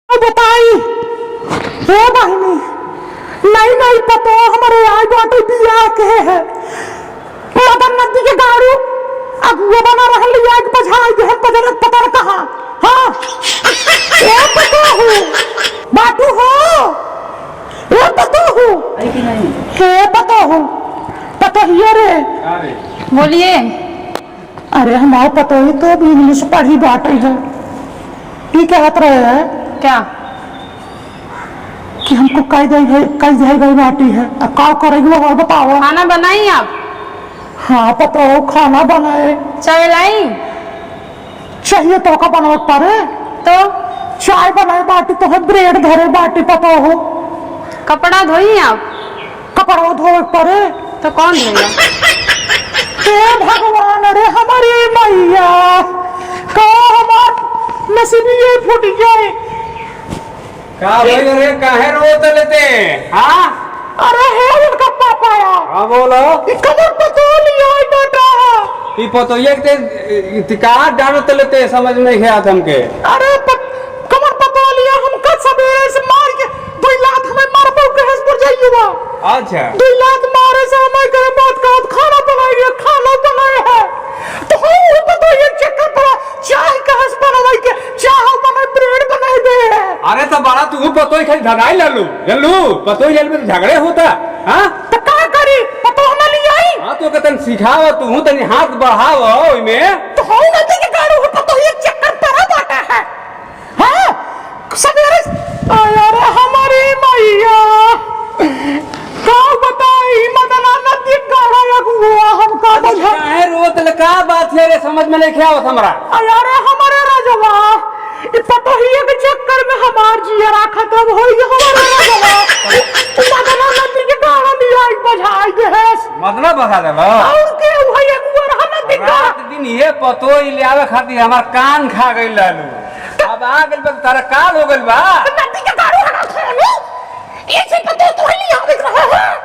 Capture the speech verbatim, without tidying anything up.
बताई, हे बहिनी, नई नई पतोह हमरे आई बाटे बियाह के है। मदन नदी के गाड़ू अगुआ बना रहल, लिया के बझाई दे हम पता न, पता न कहाँ। हाँ, ए पतोहू, बाटू हो, ए पतोहू, आई कि नहीं? हे पतोहू, पतोहिया रे। का रे? बोलिए। अरे, हमार पतोही तो अभी इंग्लिश पढ़ी बाटे है। ई कहत रहे है क्या? कि हमको कह दे है, कह दे गई बाटी है। अब का करेगी वो और बताओ। खाना बनाई आप? हाँ, पतोह खाना बनाए। चाय लाई? चाहिए तो का बनवे पड़े? तो? चाय बनाए बाटी तो है, ब्रेड धरे बाटी पतोह। कपड़ा धोई आप? कपड़ा धोए पड़े। तो कौन धोएगा? हे भगवान, अरे हमारी मैया, का हमार नसीब ये फूट जाए। का भइल रे, काहे रोत लेते? हाँ? अरे हे उनका पापा या। हाँ, बोलो। ई कमर पतोह लिया, ई बेटा। ई पतोहिया के ते, ई तिकार डालत लेते, समझ नहीं है हमके। अरे प-, कमर पतोह लिया, हमका सबेरे से मार के दुई लात हमें मार पाऊ के हंस पर जाइए बा। अच्छा। दुई लात मारे से हमें कहे बात कहत खाना बनाई है, खाना बनाए है। तो हम वो पतोहिया चक्कर पड़ा, चाय कहाँ से बनवाई के, चाय बनाए, ब्रेड बनाए दे। अरे तो बड़ा तू पतोही खाली धराई ले लू, ले लू, पतोही ले लू तो झगड़े होता, हाँ? तो का करी, पतोह ना ले आई? हाँ तो के तन सिखाव, तू तनी हाथ बढ़ाव ओइमे। तो हम ना देखे गाड़ू हो, पतोही एक चक्कर पड़ा बाटा है। हाँ? सबेरे, अरे हमारी मैया, का बताई, मदना नदी गाड़ा अगुआ, हमका अरे बुझा। काहे रोत ले, का बात है रे, समझ में नहीं आवत हमरा। अरे हमारे राजवा, ई पतोहिए के चक्कर में हमार जियरा खत्म होई, हमारे राजवा। मदना नदी के गाड़ा लिया, ई बझाई दे है। मदना बझा देला? और के हुआ अगुआ, हम नदी गाड़ा। रात दिन ये पतोही ले आवे खातिर हमार कान खा गइल रहलू। अब आ गइल बा, तारा काल हो गइल बा। नदी के गाड़ू हटा खानू। ये से पतोह तो नहीं आवे रहा है।